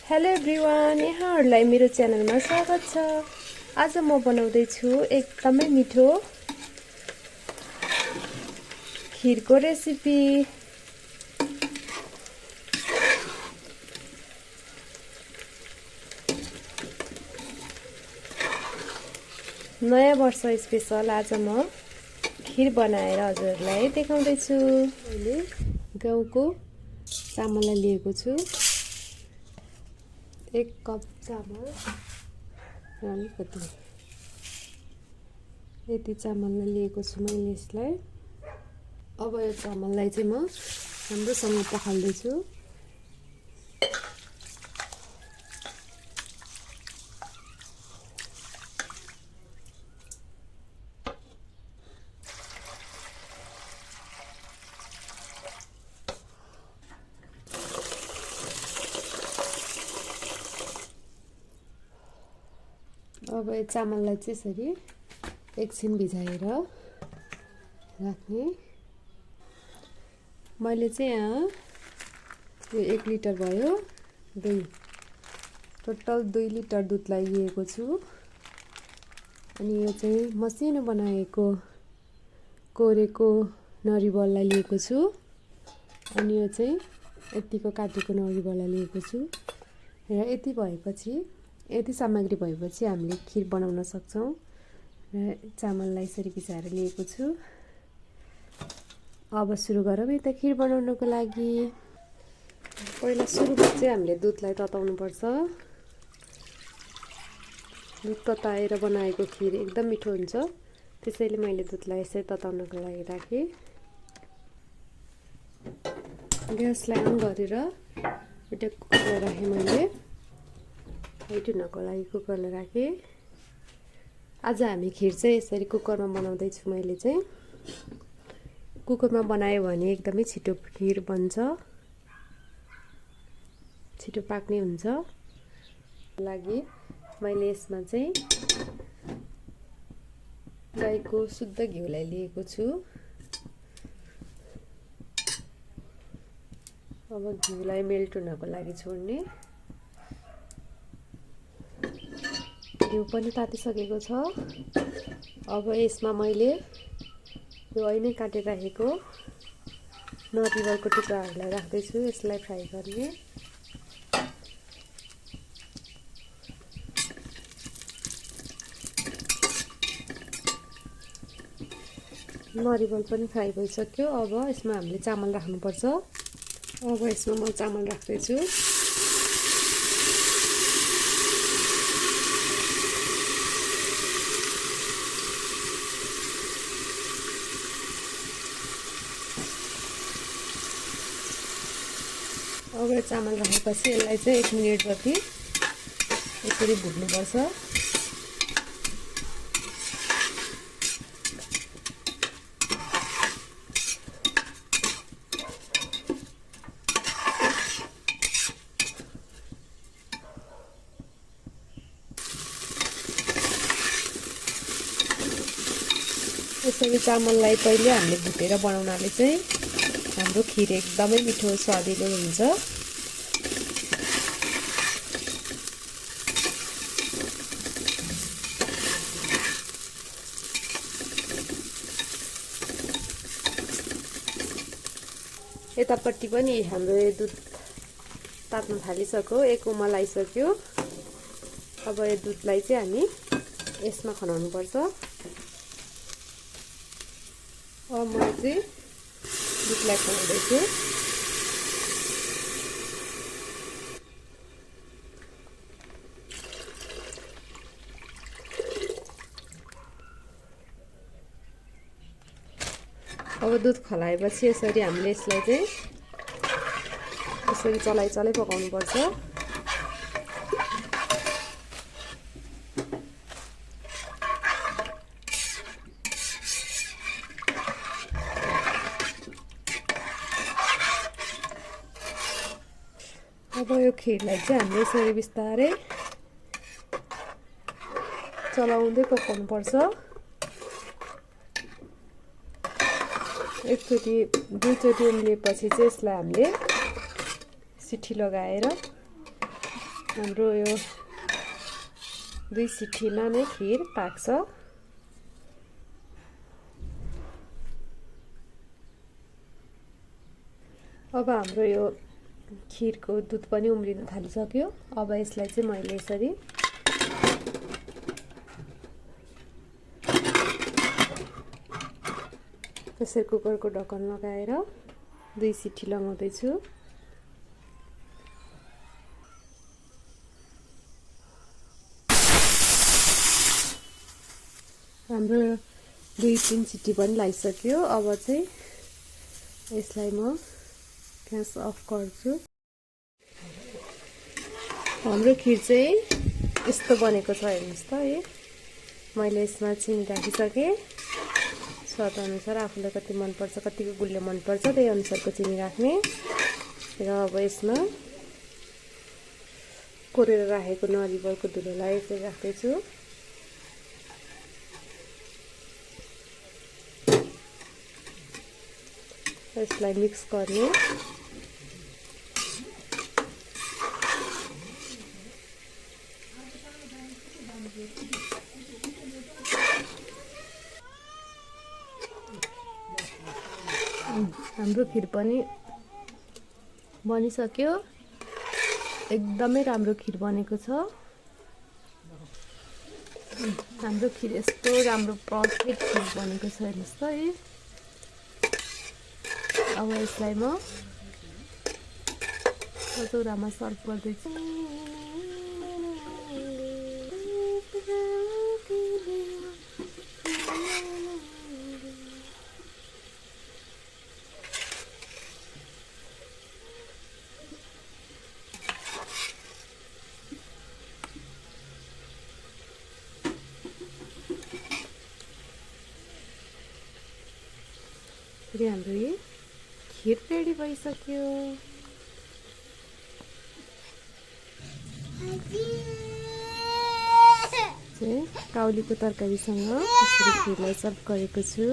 Hello everyone, यहाँहरूलाई मेरो च्यानलमा स्वागत छ। आज म बनाउँदै छु एकदमै मिठो खिरको रेसिपी। नयाँ वर्ष स्पेशल आज म खिर बनाएर हजुरहरूलाई देखाउँदै छु। मैले गहुँको चामललाई लिएको छु, 1 कप चामल र अलिकति यति चामललाई लिएको छु मैले यसलाई। अब यो चामललाई चाहिँ म राम्रोसँग पखाल्दैछु। अब यो चामललाई चाहिँ यसरी एकछिन भिजाएर राख्ने। मैले चाहिँ यहाँ यो 1 लिटर भयो, टोटल 2 लिटर दुधलाई लिएको छु। अनि यो चाहिँ मसिनो बनाएको कोरेको नरिवललाई लिएको छु। अनि यो चाहिँ यतिको काटेको नरिवललाई लिएको छु। र यति सामग्री भएपछि हामीले खिर बनाउन सक्छौँ। र चामललाई यसरी भिजाएर लिएको छु। अब सुरु गरौँ त खिर बनाउनको लागि। पहिला सुरुमा चाहिँ हामीले दुधलाई तताउनु पर्छ। दुध तताएर बनाएको खिर एकदम मिठो हुन्छ। त्यसैले मैले दुधलाई यसरी तताउनको लागि राखेँ। ग्यासलाई अन गरेर एउटा कुकरलाई राखेँ। मैले हाइट हुनको लागि कुकरलाई राखेँ। आज हामी खिर चाहिँ यसरी कुकरमा बनाउँदैछु। मैले चाहिँ कुकरमा बनायो भने एकदमै छिटो खिर बन्छ, छिटो पाक्ने हुन्छ। लागि मैले यसमा चाहिँ गाईको शुद्ध घिउलाई लिएको छु। अब घिउलाई मेल्ट हुनको लागि छोड्ने। घिउ पनि तातिसकेको छ। अब यसमा मैले यो अहिले काटेर राखेको नरिवलको टुक्राहरूलाई राख्दैछु। यसलाई फ्राई गर्ने। नरिवल पनि फ्राई भइसक्यो। अब यसमा हामीले चामल राख्नुपर्छ। अब यसमा म चामल राख्दैछु। अब चामल राखेपछि यसलाई चाहिँ 1 मिनेट जति यसरी भुट्नुपर्छ। यसरी चामललाई पहिले हामीले भुटेर बनाउनाले चाहिँ हाम्रो खिर एकदमै मिठो स्वादिलो हुन्छ। यतापट्टि पनि हाम्रो दुध तात्न थालिसक्यो, 1 उमाल आइसक्यो। अब यो दुधलाई चाहिँ हामी यसमा खनाउनु पर्छ। अब म चाहिँ दुधलाई खनाउँदैछु। अब दुध खलाएपछि यसरी हामीले यसलाई चाहिँ यसरी चलाइ पकाउनु पर्छ। अब यो खिरलाई चाहिँ हामीले यसरी बिस्तारै चलाउँदै पकाउनु पर्छ। एकचोटि दुईचोटि उम्लिएपछि चाहिँ यसलाई हामीले सिटी लगाएर हाम्रो यो 2 सिटीमा नै खिर पाक्छ। अब हाम्रो यो खिरको दुध पनि उम्लिन थालिसक्यो। अब यसलाई चाहिँ मैले यसरी प्रेसर कुकरको ढक्कन लगाएर 2 सिटी लगाउँदै छु। हाम्रो 2-3 सिटी पनि लागिसक्यो। अब चाहिँ यसलाई म ग्यास अफ गर्छु। हाम्रो खिर चाहिँ यस्तो बनेको छ, हेर्नुहोस् त। मैले यसमा चिनी राखिसकेँ। स्वाद अनुसार आफूलाई कति मनपर्छ, कतिको गुलियो मनपर्छ त्यही अनुसारको चिनी राख्ने। र अब यसमा कोरेर राखेको नरिवलको धुलोलाई यसरी राख्दैछु। यसलाई मिक्स गर्ने। हाम्रो खिर पनि बनिसक्यो। एकदमै राम्रो खिर बनेको छ। हाम्रो खिर यस्तो राम्रो पर्फेक्ट खिर बनेको छ, हेर्नुहोस् त। अब यसलाई म कटोरामा सर्भ गर्दैछु। फेरि हाम्रो यो खिर रेडी भइसक्यो। काउलीको तरकारीसँग यसरी खिरलाई सर्भ गरेको छु।